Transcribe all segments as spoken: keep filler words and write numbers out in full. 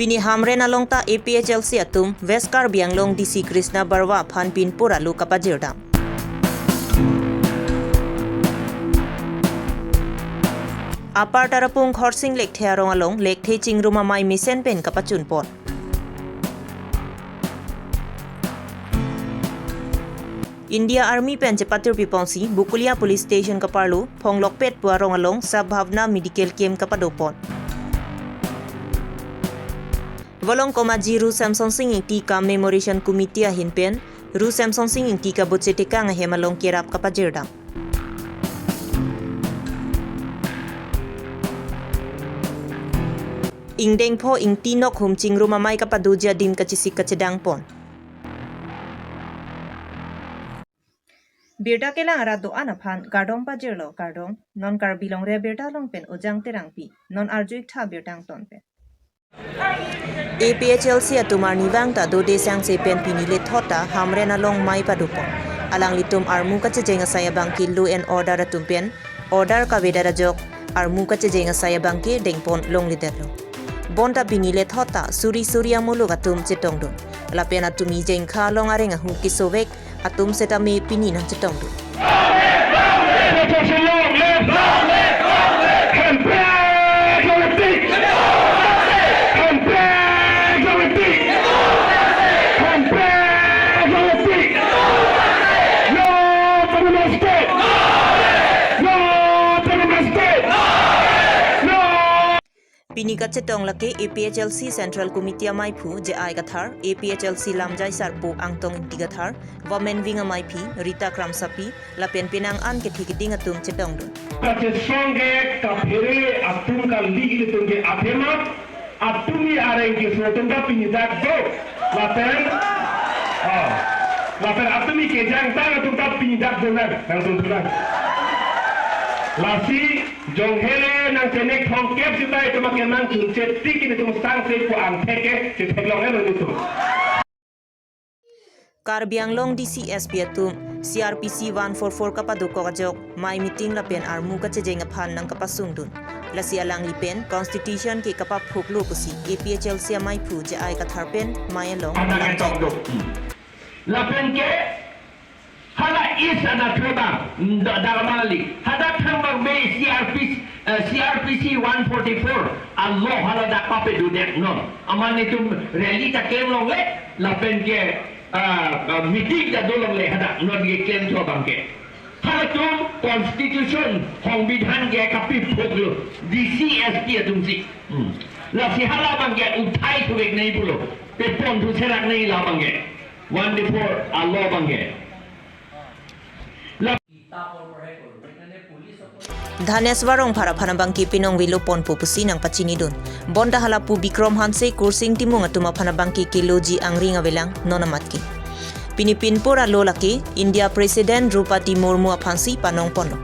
Pini Hamren along ta A P H L C atum West Karbi Anglong D C Krishna Barua aphan pinpur alo kapajirdam. Upper Tarapung Khorsing Lekthe arong along Lekthe chingrum amei mesen pen kapachunpon. India Army pen chepatirpiponsi Bokolia Police Station kaparlo Phonglokpet pu arong along Sab Bhavna Medical Camp kapadopon. Volongkom aji Ru Semson Sing Ingti Commemoration Committee ahin pen Ru Semson Sing Ingti kabuche tekang ahem along kerap kapajirdam. Ingdeng pho ingti nok hum chingrum amei kapadoji adim kachesik kachedangpon. Birta kelang arat do-an aphan kardom pajirlo, kardom. Non Karbi Longri Abirta along pen Ojang Terangpi, non arju-ik tha birta angton pen. A P H L C atum arnivang ta dode sangse pen pini lethot ta Hamren along mei padopon. Alanglitum armu kachejeng asai abangke law and order atum pen order kavedet ajok armu kachejeng asai abangke dengpon longledetlo. Bonta pini lethot ta suri suri amuluk atum chetongdun. Lapen atum ijengkha along areng ahu kesovek atum setame pini nangchetongdun. Long live! Long live! Long live! Long live! Hamren politics! Hamren politics! Hamren politics! No autonomous state! No autonomous state! No! Pini kachetong lake A P H L C Central Committee ameiphu J I Kathar, A P H L C lamjai sarpo Angtong Ingti Kathar, Women Wing ameiphi Rita Kramsapi, lapen penang an kethe keding atum chetongdun. Kachesong ke kaphere atum kali ilitum ke athema, atum areng keso atum ta pini dak do. Lapen, ah, lapen atum kejangtang atum ta pini dak do nang, nangtum tulang. Lasi, jong hele nangchenek thongkep sita itum akenang chunche tik ilitum sangse pu angthek ke chetheklong elo ilitum. Karbi Anglong D C S P atum C R P C one four four kapadokok ajok mei meeting lapen armu kachejeng aphan nangkapasungdun. Lasi alangli pen Constitution ke kapaphuklo pusi A P H L C ameiphu J I Kathar pen mei along Anak nangchai. Tokdok. Lapen ke hala is anathur bang, da-, damali. Hadak thang bang be C R P C, eh, C R P C one forty-four a law haladak papedudet non. Amat netum rally ta klem longle, lapen ke, ah, ah, meeting ta do longle hadak non ke klemthu abangke. Halatum constitution, songbidhan ke kapiphuklo, D C S P atumsi. Hmm. Lasi hala abangke uthai thuvek nangji pulo, peponthu serak nangji la abangke. One day four a law abangke. Dhaneswar Rongphar aphan abangke pinong velo ponpo pusi nangpachinidun. Bonta halapu Bikrom Hanse, Kursing Timung atum aphan abangke keloji angring avelang non amat ke. Pini pinpur alo lake India President Droupadi Murmu aphansi panongponlo.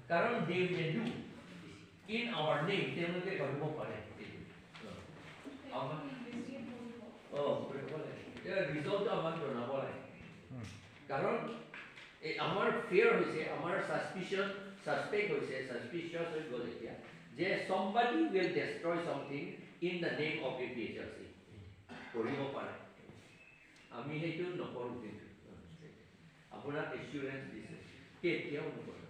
Karon they may do in our name, তেওঁলোকে কৰিব পাৰে। আমাৰ, অ, কৰিব লাগে। এতিয়া ৰিজাল্টটো আমাক জনাব লাগে। কাৰণ এই আমাৰ ফিয়াৰ হৈছে, আমাৰ ছাছপিচন, ছাছপেক্ট হৈছে, ছাছপিচিয়াছ হৈ গ'ল এতিয়া, যে somebody will destroy something in the name of A P H L C। কৰিব পাৰে। আমি সেইটো নকৰোঁ কিন্তু। আপোনাক এচুৰেঞ্চ দিছোঁ, কেতিয়াও নকৰোঁ।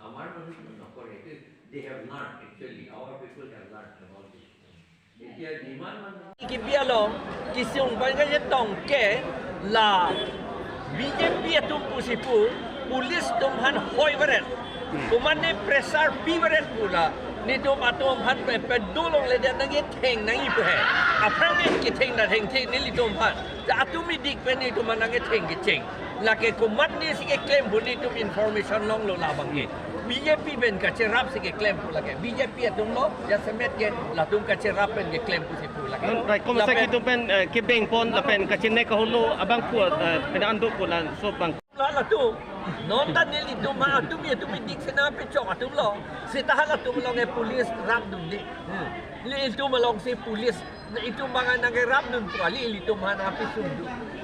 আমাৰ মানুহ নকৰে, এইটো they have learned, actually, our people have learned about this। Kipi along, kisung bangke tongke la B J P atum pusi pu, police atum aphan hoi veret. Komatne pressure pi veret pu la, netum atum aphan pe, pedolongledet nangketheng nangji pu he. Aphrang ke ketheng ta thengthe nelitum aphan. Ta atum idik pen netum aphan nangketheng kecheng. Lake komatne si keklem pu netum information longlo labangke. B J P pen kacherap si keklem pu lake. B J P atum lo, jasemet ke latum kacherap pen keklem pusi pu lake. Non, rai, komasa lapen kitu pen, eh, kebengpon, lapen kachenek kahulu, abang pu, eh, pen ando pu laso abang. La latum, non ta nelitum ma atum ya atum idik sena pechok atum lo. Seta halatum along e police rapdunde. Hmm. Nelitum alongsi police, nelitum abang nangkerapdun pu kali, ilitum aphan api sungdun.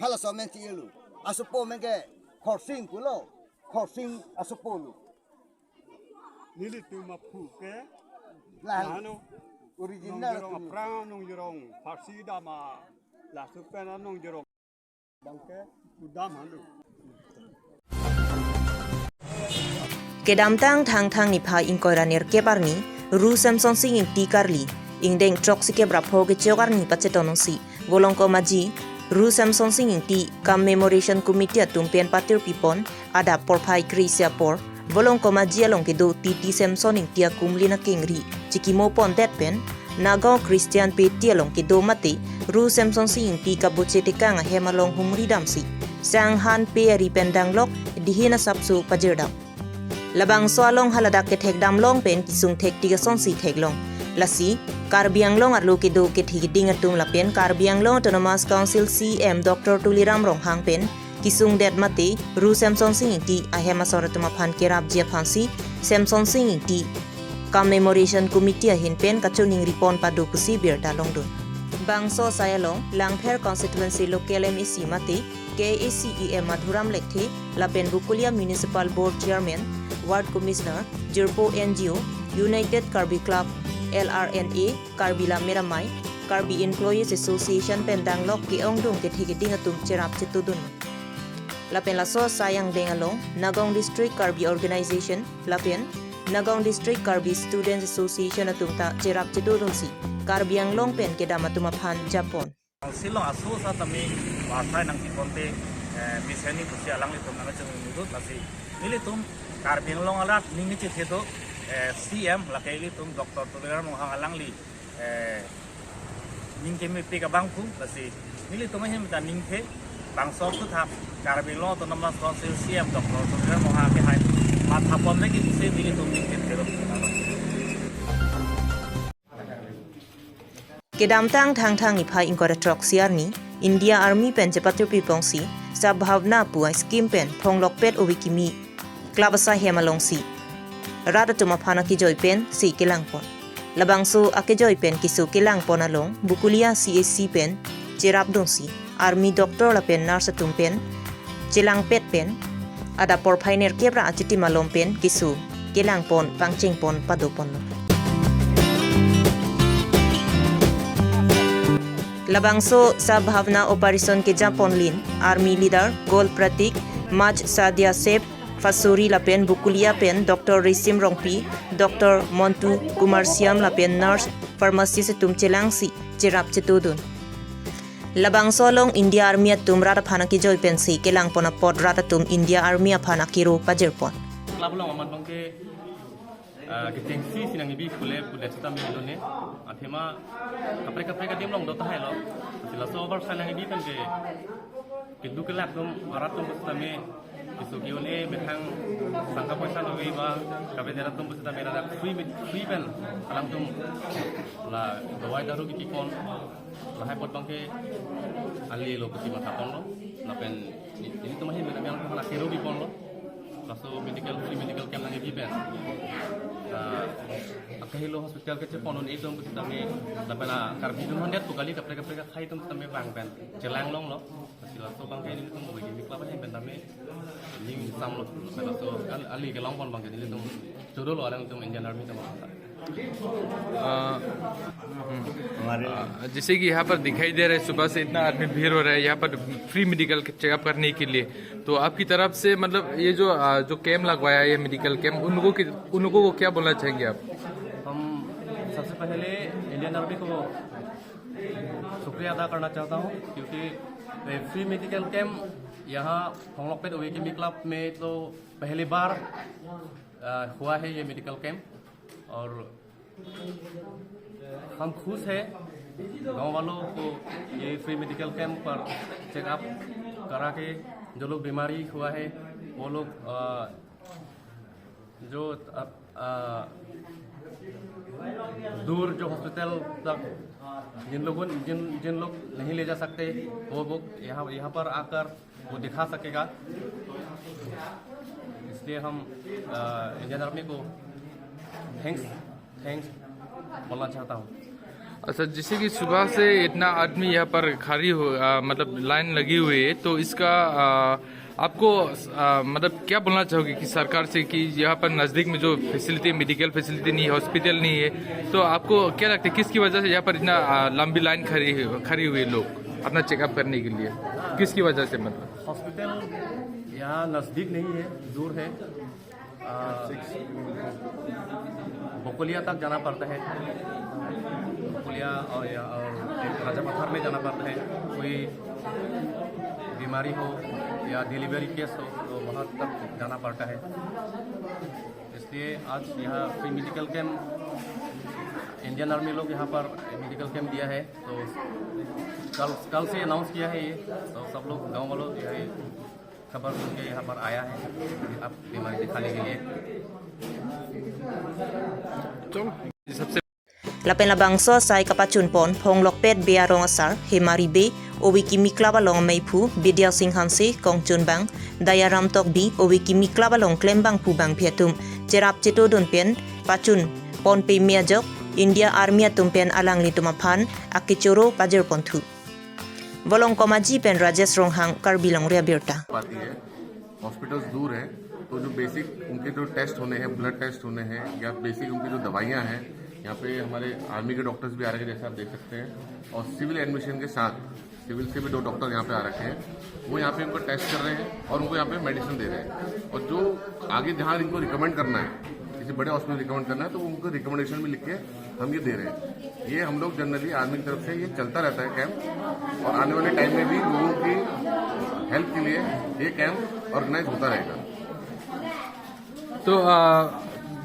Halaso amen si-elo. Asopo amen ke Khorsing pulo. Khorsing asopo lo. Nelitum aphu ke. Lahan. Ano. Original Nongjorong atum. Aphrang Nongjorong. Pharsi dam a. Laso pen a Nongjorong. Bangke udam hanu. Kedamtang Thangthang niphai ingkoi ra nerkep arni, Ru Semsonsing Ingti Karli, ingdeng throksikep ra pho kechok arni pachetonsi, Volongkom Aji, Ru Semsonsing Ingti Commemoration Committee atum pen patirpipon, adap porphai kre-isi apor, Volongkom Aji along kedo Titi Semson Ingti akumlin akengri chikimo pondet pen, Nagaon Christian Peti along kedo mate, Ru Semsonsing Ingti kaboche tekang ahem along humri damsi, sang han pe ari pen danglok, dihin asapso pajirdam. Labangso along haladak kethekdam long pen kesung thektik asonsi theklong. Lasi, Karbi Anglong arlo kedo kethe keding atum lapen Karbi Anglong Autonomous Council C M Doctor Tuliram Ronghang pen kesungdet mate, Ru Semsonsing Ingti ahem asor atum aphan kerapji aphansi, Semsonsing Ingti Commemoration Committee ahin pen kachiningri pon pado pusi birta longdun. Bangso asai along, Langpher Constituency Local M A C mate, K A C E M Madhuram Lekthe, lapen Bokolia Municipal Board Chairman, Ward Commissioner, Jirpo N G O, United Karbi Club, L R N A, Karbi Lammet Amei, Karbi Employees Association pen danglok ke-ongdung kethe keding atum cherap chetodun. Lapen laso asai angdeng along, Nagaon District Karbi Organization, lapen Nagaon District Karbi Students Association atum ta cherap chetodunsi, Karbi Anglong pen kedam atum aphan japon. Silong aso sa tame, wasai nangkiponte, eh, miseni pusi alanglitum nangchengmudut lasi. Nelitum Karbi Anglong arat ning ni chithedo, eh, C M lake ilitum Doctor Tuliram Ronghang alangli, eh, ning kemepik abangphu lasi. Nelitum ahin ta ningthe bangso thuthap Karbi Anglong Autonomous Council C M Doctor Tuliram Ronghang ke hai matha ponme ke pusi nelitum ning chithedo. Kedamtang Thangthang niphai ingkoi ra throksi arni, India Army pen chepatirpipon si, Sabhavna pu a-scheme pen phonglokpet ove kimi club asai hem alongsi, rat atum aphan akejoi pensi kelangpon. Labangso akejoi pen keso kelangpon along, Bokolia C H C pen cherapdunsi, army doctor lapen nurse atum pen chelangpet pen, adap porphai nerkep ra achitim along pen keso kelangpon pangchengpon padoponlo. Labangso Sabhavna operation kejapon lin, army leader, Gol Pratik, Maj Sadia Sep, Phasuri lapen Bokolia pen Doctor Risim Rongpi, Doctor Montu Kumar Siam lapen nurse, pharmacist atum chelangsi cherap chetodun. Labangso along India Army atum rat aphan akejoi pensi kelangpon apot rat atum India Army aphan akero pajirpon. Club along amat bangke, ah, kechengsi si nangkebi pule pule sita mi done. Athema kaprek kaprek adim along do tahai lo. Sila so bar sa nangkebi pen ke keduk kelak atum arat atum pusitame keso ke-un-e methang sangka poisa nave ba kabe dera atum pusitame ladak free mi-, free pen alangtum la dawai daru kipipon. Lahai apot bangke ali lo pusi mathaponlo. Lapen i-, ilitum ahin pen alangtum aphan akero piponlo. Laso medical, free medical camp nangkebi pen. Ah, akahelo hospital kechepon un-e atum pusitame lapen a Karbi atum handet pu kali kaprek kaprek akhei atum pusitame bang pen chelang longlo. Sila so bangke nelitum ove kimi club ahin pen tame ning samlo. Sila so al-, ali kelongpon bangke nelitum chodolo alangtum Indian Army atum. अ, हम्म। अ, जैसे कि यहाँ पर दिखाई दे रहा है, सुबह से इतना आदमी भीड़ हो रहा है, यहाँ पर फ्री मेडिकल चेकअप करने के लिए। तो आपकी तरफ से, मतलब, ये जो, अ, जो कैंप लगवाया है, ये मेडिकल कैंप, उन लोगों की, उन लोगों को क्या बोलना चाहेंगे आप? हम सबसे पहले इंडियन आर्मी को शुक्रिया अदा करना चाहता हूँ, क्योंकि ये फ्री मेडिकल कैंप यहाँ फोंगलोकपेट ओवेकेमी क्लब में तो पहली बार, अ, हुआ है ये मेडिकल कैंप, और हम खुश हैं गांव वालों को ये फ्री मेडिकल कैंप पर चेकअप करा के जो लोग बीमारी हुआ है वो लोग, अ, जो, अ, अ, दूर जो हॉस्पिटल तक जिन लोगों, जिन, जिन लोग नहीं ले जा सकते, वो लोग यहाँ, यहाँ पर आकर वो दिखा सकेगा। इसलिए हम, अ, इंडियन आर्मी को थैंक्स, थैंक्स बोलना चाहता हूँ। अच्छा, जैसे कि सुबह से इतना आदमी यहाँ पर खड़ी हो, आ, मतलब लाइन लगी हुई है, तो इसका, आ, आपको, आ, मतलब क्या बोलना चाहोगे कि सरकार से कि यहाँ पर नज़दीक में जो फैसिलिटी, मेडिकल फैसिलिटी नहीं है, हॉस्पिटल नहीं है, तो आपको क्या लगता है किसकी वजह से यहाँ पर इतना, आ, लंबी लाइन खड़ी है, खड़ी हुई है लोग अपना चेकअप करने के लिए, किसकी वजह से मतलब? हॉस्पिटल यहाँ नज़दीक नहीं है, दूर है। आ, बकोलिया तक जाना पड़ता है। बकोलिया और, या, और एक राजा पत्थर में जाना पड़ता है। कोई बीमारी हो या डिलीवरी केस हो तो वहाँ तक जाना पड़ता है। इसलिए आज यहाँ free medical camp, Indian army लोग यहाँ पर मेडिकल कैंप दिया है। तो कल कल से अनाउंस किया है ये, तो सब लोग गांव वालों यही खबर सुन के यहाँ पर आया है, आप बीमारी दिखाने के लिए। सबसे Lapen labangso asai kapachunpon Phonglokpet Bey arong asar Hemari Bey, ove kimi club along ameiphu Bidya Sing Hanse, kongchunbang Dayaram Tokbi, ove kimi club along klembangphu bangphi atum cherap chetodun pen pachunpon peme ajok India Army atum pen alanglitum aphan akechoro pajirponthu. Volongkom Aji pen Rajesh Ronghang, Karbi Longri Abirta. पाती है। हॉस्पिटल्स दूर है, तो जो बेसिक उनके जो टेस्ट होने हैं, ब्लड टेस्ट होने हैं या बेसिक उनकी जो दवाइयाँ हैं, यहाँ पे हमारे आर्मी के डॉक्टर्स भी आ रहे हैं, जैसे आप देख सकते हैं, और सिविल एडमिशन के साथ सिविल से भी दो डॉक्टर यहाँ पे आ रखे हैं। वो यहाँ पे उनको टेस्ट कर रहे हैं और उनको यहाँ पे मेडिसिन दे रहे हैं। और जो आगे जहाँ इनको रिकमेंड करना है, किसी बड़े हॉस्पिटल रिकमेंड करना है, तो उनको रिकमेंडेशन भी लिख के हम ये दे रहे हैं। ये हम लोग जनरली आर्मी की तरफ से ये चलता रहता है कैंप, और आने वाले टाइम में भी लोगों की हेल्प के लिए ये कैंप ऑर्गेनाइज होता रहेगा। तो आ,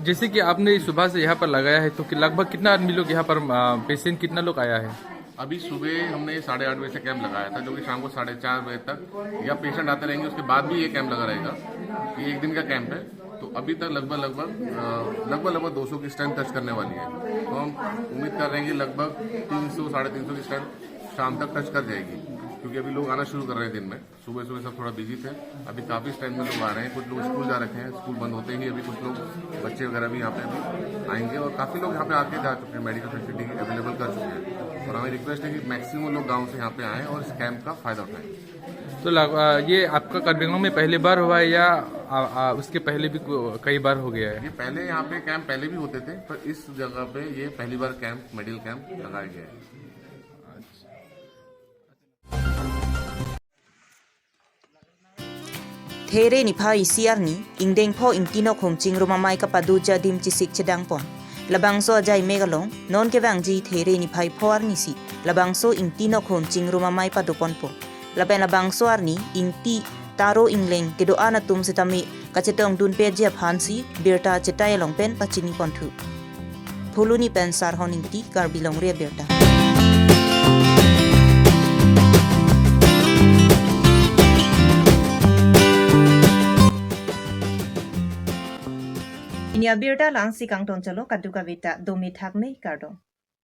जैसे कि आपने सुबह से यहाँ पर लगाया है, तो कि लगभग कितना आदमी लोग यहाँ पर, आ, पेशेंट कितना लोग आया है? अभी सुबह हमने साढ़े आठ बजे से कैंप लगाया था, जो कि शाम को साढ़े चार बजे तक, या पेशेंट आते रहेंगे, उसके बाद भी ये कैंप लगा रहेगा। ये एक दिन का कैंप है, तो अभी तक लगभग लगभग अ, लगभग लगभग दो सौ की स्ट्रेंथ टच करने वाली है। तो हम उम्मीद कर रहे हैं कि लगभग तीन सौ, साढ़े तीन सौ की स्ट्रेंथ शाम तक टच कर जाएगी, क्योंकि अभी लोग आना शुरू कर रहे हैं दिन में। सुबह सुबह सब थोड़ा बिजी थे, अभी काफ़ी स्ट्रेंथ में लोग आ रहे हैं। कुछ लोग स्कूल जा रखे हैं, स्कूल बंद होते ही अभी कुछ लोग, बच्चे वगैरह भी यहाँ पे अभी आएंगे, और काफ़ी लोग यहाँ पे आके जा चुके हैं, मेडिकल फैसिलिटी अवेलेबल कर चुके हैं। और हमें रिक्वेस्ट है कि मैक्सिमम लोग गाँव से यहाँ पे आएँ और इस कैंप का फ़ायदा उठाएँ। तो लग, आ, ये आपका कार्बी आंगलोंग में पहली बार हुआ है या आ, आ, उसके पहले भी को- कई बार हो गया है? ये पहले यहाँ पे कैंप पहले भी होते थे, पर इस जगह पे ये पहली बार कैंप, मेडिकल कैंप लगाया गया है। There niphai isi arni, ingdeng pho ingti nokhum chingrum amei kapado adim chesik chedangpon. Labangso ajai mek along, non kevangji There niphai pho arni si, labangso ingti nokhum chingrum amei padoponpo. Lapen labangso arni, ingti taro ingleng kedo-an atum sitame kachetongdunpeji aphansi birta chetai along pen pachiniponthu. Phuloni pen Sarhon Ingti, Karbi Longri Abirta. Pini abirta la-ansi kangton chalo, kadokave ta dome thakme, kardom.